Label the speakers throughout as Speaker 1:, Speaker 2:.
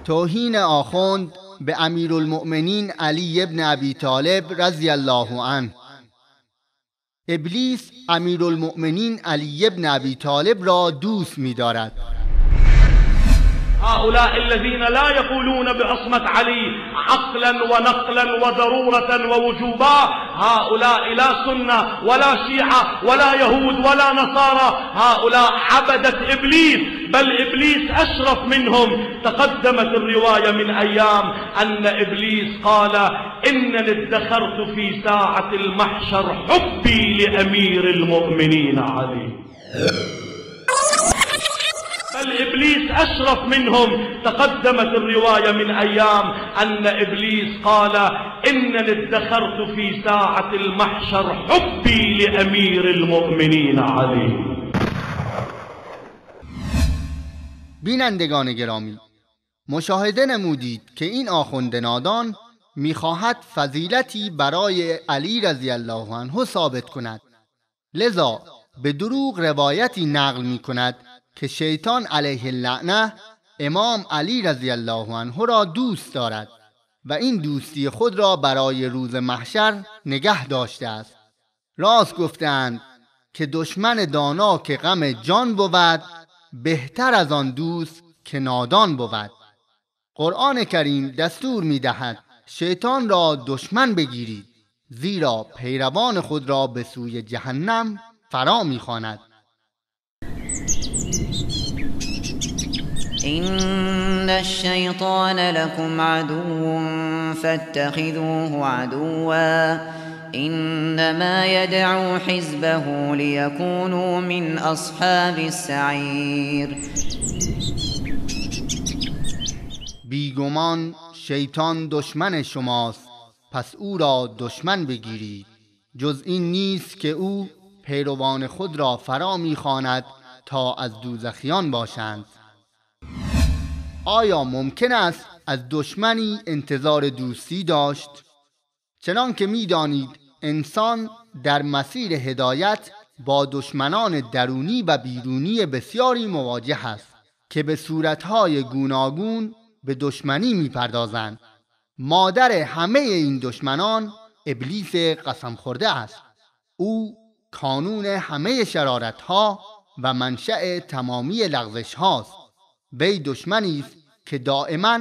Speaker 1: توهین آخوند به امیرالمؤمنین علی ابن ابی طالب رضی الله عنه. ابلیس امیرالمؤمنین علی ابن ابی طالب را دوست می‌دارد.
Speaker 2: هؤلاء الذين لا يقولون بعصمة علي عقلا ونقلا وضرورة ووجوبا، هؤلاء لا سنة ولا شيعة ولا يهود ولا نصارى، هؤلاء عبدة إبليس، بل إبليس أشرف منهم. تقدمت الرواية من أيام أن إبليس قال: إنني ادخرت في ساعة المحشر حبي لأمير المؤمنين علي. بل إبليس أشرف منهم. تقدمت الرواية من أيام أن إبليس قال: إنني ادخرت في ساعة المحشر حبي لأمير المؤمنين علي.
Speaker 1: بینندگان گرامی، مشاهده نمودید که این آخوند نادان میخواهد فضیلتی برای علی رضی الله عنه ثابت کند، لذا به دروغ روایتی نقل میکند که شیطان علیه اللعنه امام علی رضی الله عنه را دوست دارد و این دوستی خود را برای روز محشر نگه داشته است. راست گفتند که دشمن دانا که غم جان بود، بهتر از آن دوست که نادان بود. قرآن کریم دستور می دهد شیطان را دشمن بگیرید، زیرا پیروان خود را به سوی جهنم فرا می خواند.
Speaker 3: إن الشیطان لكم عدو فاتخذوه عدوا إنما يدعو حزبه ليكونوا من أصحاب السعير.
Speaker 1: بیگمان شیطان دشمن شماست، پس او را دشمن بگیرید. جز این نیست که او پیروان خود را فرا می‌خواند تا از دوزخیان باشند. آیا ممکن است از دشمنی انتظار دوستی داشت؟ چنان که می‌دانید انسان در مسیر هدایت با دشمنان درونی و بیرونی بسیاری مواجه است که به صورتهای گوناگون به دشمنی می‌پردازند. مادر همه این دشمنان ابلیس قسم خورده است. او کانون همه شرارتها و منشأ تمامی لغزش هاست. وی دشمنی است که دائما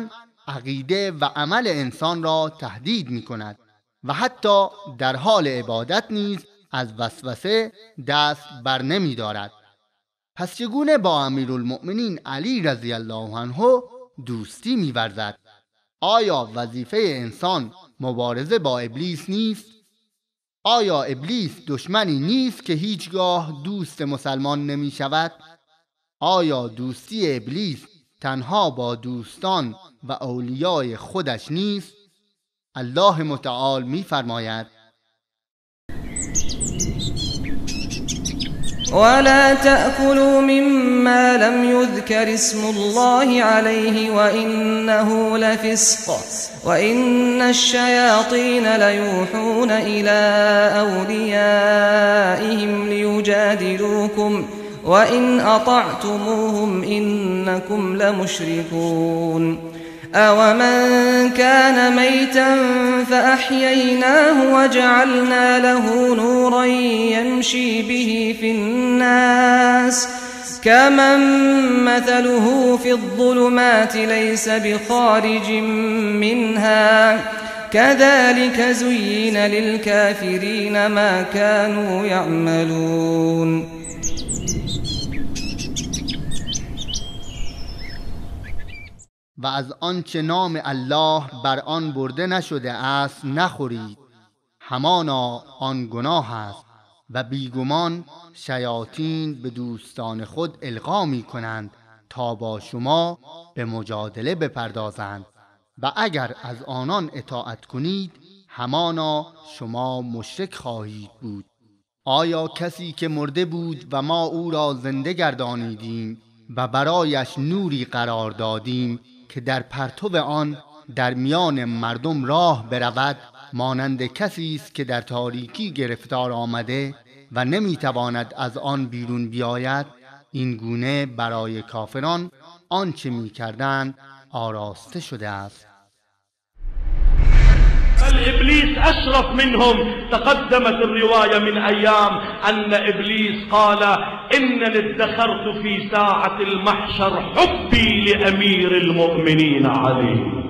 Speaker 1: عقیده و عمل انسان را تهدید می کند و حتی در حال عبادت نیز از وسوسه دست بر نمی دارد. پس چگونه با امیرالمؤمنین علی رضی الله عنه دوستی می ورزد؟ آیا وظیفه انسان مبارزه با ابلیس نیست؟ آیا ابلیس دشمنی نیست که هیچگاه دوست مسلمان نمی شود؟ آیا دوستی ابلیس تنها با دوستان و اولیای خودش نیست؟ الله متعال می فرماید:
Speaker 4: ولا تأكلوا مما لم يذكر اسم الله عليه وإنه لفسق وإن الشياطين ليوحون إلى أوليائهم ليجادلوكم وإن أطعتموهم إنكم لمشركون. أومن كان ميتا فأحييناه وجعلنا له نورا يمشي به في الناس كمن مثله في الظلمات ليس بخارج منها كذلك زين للكافرين ما كانوا يعملون.
Speaker 1: و از آنچه نام الله بر آن برده نشده است نخورید، همانا آن گناه است و بیگمان شیاطین به دوستان خود القا می کنند تا با شما به مجادله بپردازند و اگر از آنان اطاعت کنید همانا شما مشرک خواهید بود. آیا کسی که مرده بود و ما او را زنده گردانیدیم و برایش نوری قرار دادیم که در پرتو آن در میان مردم راه برود، مانند کسی است که در تاریکی گرفتار آمده و نمیتواند از آن بیرون بیاید؟ این گونه برای کافران آنچه میکردند آراسته شده است.
Speaker 2: بل إبليس أشرف منهم. تقدمت الرواية من أيام أن إبليس قال إنني ادخرت في ساعة المحشر حبي لأمير المؤمنين علي.